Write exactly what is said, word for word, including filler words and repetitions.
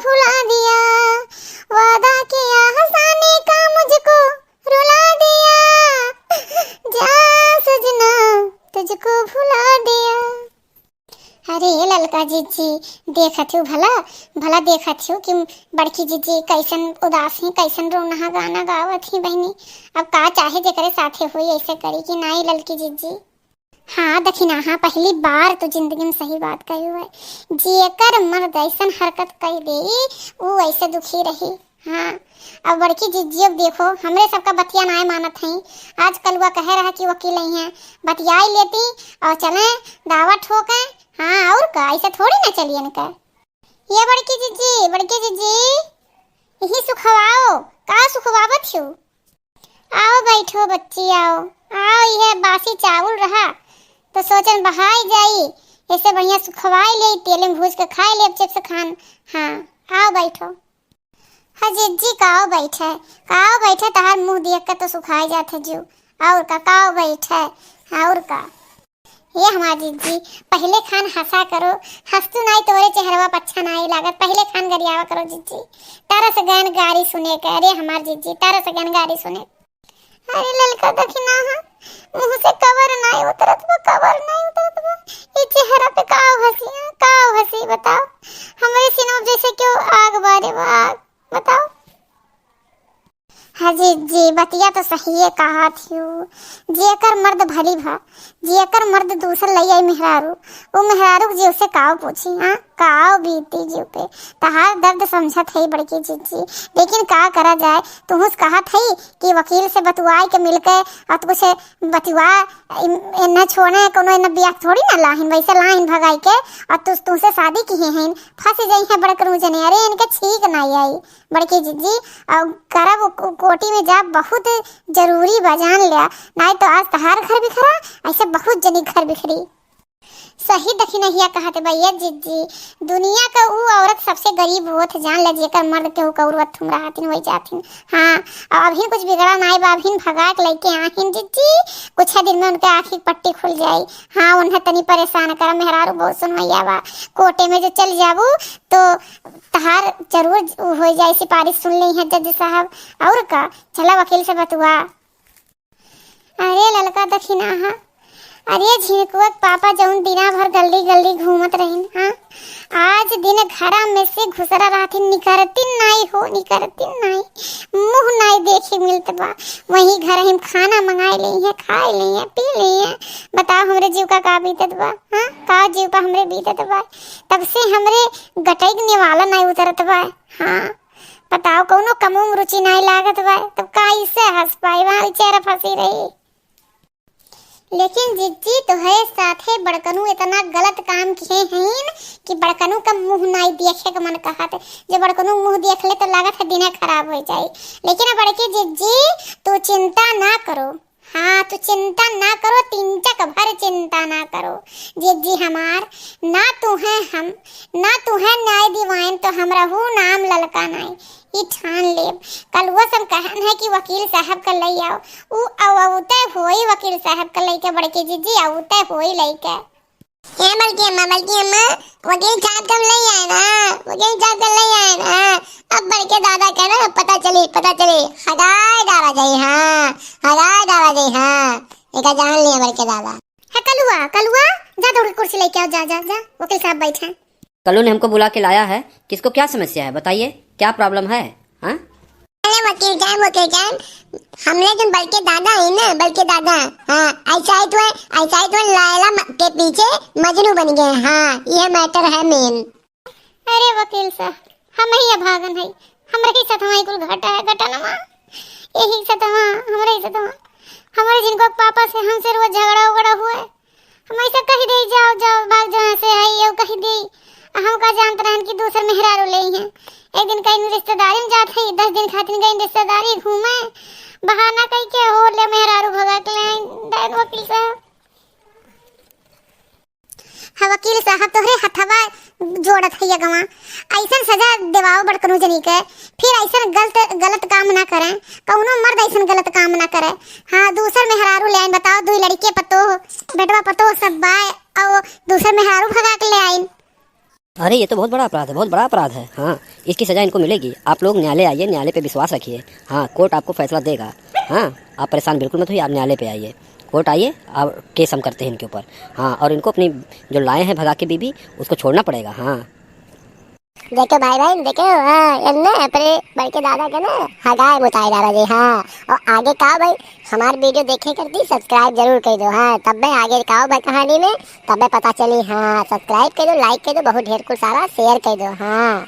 भुला दिया, वादा किया हंसाने का मुझको रुला दिया, जा सजना तुझको भुला दिया। अरे ललका जिज्जी, देखत हूँ भला, भला देखत हूँ कि बड़की जिज्जी कैसन उदास ही, कैसन रोनहा गाना गावत ही बहिनी। अब का चाहे जेकरे साथे होई, ऐसे करी कि नाई ललकी जिज्जी। हाँ दखिना, हाँ पहली बार तो जिंदगी में सही बात कही हुआ है। जेकर मर्द ऐसन हरकत कह दे, ऊ ऐसे दुखी रही। हाँ, अब बड़की जिज्जी अब देखो, हमरे सबका बतिया नाय मानत हई। आज कलुआ कहे रहा कि वकील आई हैं, बतियाई लेती और चलें दावा ठोके। हाँ, और का, ऐसे थोड़ी ना चलिए इनका। ये बड़की जिज्जी, बड़की जिज्जी, यही सुखवाओ, का सुखवावत हो? आओ बैठो बच्ची, आओ, आओ, यह बासी चाउर रहा तो सोचन बहाई जाई, ऐसे बढ़िया सुखवाई ले, तेल में भूज के खाई ले, चिप्स खान। हाँ, आओ बैठो। हाँ जिज्जी, काओ बैठे, काओ बैठे, तहार मुंह देख के तो सुखाई जात है जीव। और का, काओ बैठे, और का। ये हमार जिज्जी, पहले खान हंसा करो, हंसतू नाई तोरे चेहरवा पर अच्छा नाई लागत, पहले खान गरियावा करो जिज्जी। तरस गन गारी सुने के, अरे हमार जिज्जी, तरस गन गारी सुने। अरे ललका दखिना हा, मुंह से कवर नाई उतरत बा, कवर नाई उतरत बा। ये चेहरा पे काओ हंसी है, काओ हंसी बताओ। हमरे सीना में जैसे क्यों आग बारे बा, आग। बताओ। हाँ जिज्जी, बतिया तो सहिए कहत हू। जेकर मर्द भली भा, जेकर मर्द दूसर लई आई मेहरारू, उ मेहरारू के जीव से काव पूछी, हाँ? काव बीती जीव पे? तहार दर्द समझत है बड़की जिज्जी, लेकिन का करा जाए? तुहुस कहत है कि वकील से बतुआई के मिलके और कुछ बतुआ, इन, इन्हें छोड़े, कोनो इन्हें बियाह थोड़ी ना लाहिन, वैसे लाहिन भगाई के, और तू, तुमसे शादी किहे हैं, फंस जाई हैं बड़कनू जने। अरे इनके छींक ना आई। बड़की जिज्जी, अउ करब उ, उ कोटी में जा, बहुत जरूरी बा, जान ल्या, नाई तो आज तहार घर बिखरा, ऐसे बहुत जनी घर बिखरी। सही दखिनहिया कहत बा ये जिज्जी, दुनिया का ऊ औरत सबसे गरीब होत, जान ले, जेकर मर्द केहू कौरवत थुमरा हथिन, वही जाथिन। हाँ, अब अभिन कुछ बिगड़ा नाई बा, अभिन भगा के लइके आहिन जिज्जी, कुछ दिन में उनके आँखी के पट्टी खुल जाई। हाँ, उन्हें तनी परेशान करा, मेहरारू बहुत सुनवैया बा, कोटे में जो चल जाबू तो तहार जरूर हो जाए सिफारिश, सुन ले हैं जज साहब। और का, चला वकील से बतुआ। अरे ललका दखिनाहा, अरे झिनकुआ के पापा जौन दिना भर गली गली घूमत रहिन, हाँ, आज दिन घरा में से घुसरा रहथिन, निकरतिन नाई हो, निकरतिन नाई, मुँह नाई देखी मिलत बा। वही घर हम खाना मंगाई ले हैं, खाई ले हैं, पी ले हैं। बताओ हमरे जीव का का बीतत बा, हाँ, का जीव का हमरे बीतत बा। तब से हमरे गटई के निवाला नाई उतरत बा। हाँ, बताओ, कौनो कमो में रुचि नाई लागत बा, तब कैसे हंस पाई? वहाँ बेचारा फंसी रही। लेकिन जिज्जी, तोहरे साथे बड़कनू इतना गलत काम किहे हईन कि बड़कनू का मुँह नाई देखे के मन कहत। जो बड़कनू मुँह देख ले तो लागत है दिने खराब हो जाई। लेकिन बड़की जिज्जी, तू चिंता ना करो, हाँ, तू चिंता ना करो, तिनचक भर चिंता ना करो। जिज्जी हमार, ना तुहें हम, ना तुहें न्याय दिवाएन तो हमरहू नाम ललका नाई। ई ठान लेब। कलुआ सब कहन है कि वकील साहब का लई आओ। ऊ अवते होई वकील साहब का लइके, बड़की जिज्जी, अवते होई लइके। ए बड़की अम्मा, बड़की अम्मा, वकील साहब कब लई आए ना? वकील साहब कब लई आए ना? अब बड़के दादा के ना पता चली, पता चली। हगाए डाला जाई, हाँ, हगाए डाला जाई, हाँ। एका जान लिया बड़के दादा। है कलुआ, कलुआ, जा दौड़ के कुर्सी लेके आओ, जा, जा, जा। वकील साहब बैठे हैं। कलू ने हमको बुला के लाया है, किसको क्या समस्या है बताइए, क्या प्रॉब्लम है? हाँ? अरे वकील साहब, वकील साहब, हमरे जो बड़के दादा है ना, बड़के दादा, हाँ, ऐसा ही तो है, ऐसा ही तो है, लैला म-, के पीछे मजनू बन गए, हाँ, ये मैटर है मेन। अरे वकील साहब, हम ही अभागन है, हमरे ही सथवा ही कुल घटा है, घटनवा, यही सथवा, हमरे ही सथवा, हमरे जिनको पापा से, हमसे रोज झगड़ा उगड़ा हुआ है। हम ऐसा कही दे, "जाओ, जाओ, भाग जाओ यहाँ से," है ये कही दे। आ हम का जानत रहन कि दूसर मेहरारू ले हैं। एक दिन कहीं रिश्तेदारी में जात है, दस दिन खातिर गई रिश्तेदारी घूमे, बहाना कही के हो ले मेहरारू भगा के ले आई। डायन वकील साहब, हाँ वकील साहब, तोहरे हथवा जोड़त है ये गवा, ऐसन सजा देवाओ बड़कनू जनी के, फिर ऐसन गलत, गलत काम ना करें, कौनो मर्द ऐसन गलत काम ना करे। हाँ, दूसर मेहरारू ले आइन, बताओ, दुई लड़के पतोह, बेटवा पतोह सब बाय, और दूसर मेहरारू भगा के ले आइन। अरे, ये तो बहुत बड़ा अपराध है, बहुत बड़ा अपराध है। हाँ, इसकी सजा इनको मिलेगी। आप लोग न्यायालय आइए, न्यायालय पे विश्वास रखिए। हाँ, कोर्ट आपको फैसला देगा। हाँ, आप परेशान बिल्कुल मत होइए, आप न्यायालय पे आइए, कोर्ट आइए और केस हम करते हैं इनके ऊपर। हाँ, और इनको अपनी जो लाए हैं भगा के बीबी, उसको छोड़ना पड़ेगा। हाँ। देखो भाई बहन, देखो, हाँ, इनने अपने बड़के दादा के ना हगाए मुताए डाला जी। हाँ, और आगे का भाई, हमार वीडियो देखे करती सब्सक्राइब जरूर कर दो। हाँ, तब मैं आगे का भाई कहानी में, तब मैं पता चली। हाँ, सब्सक्राइब कर दो, लाइक कर दो, बहुत ढेर कुल सारा शेयर कर दो। हाँ।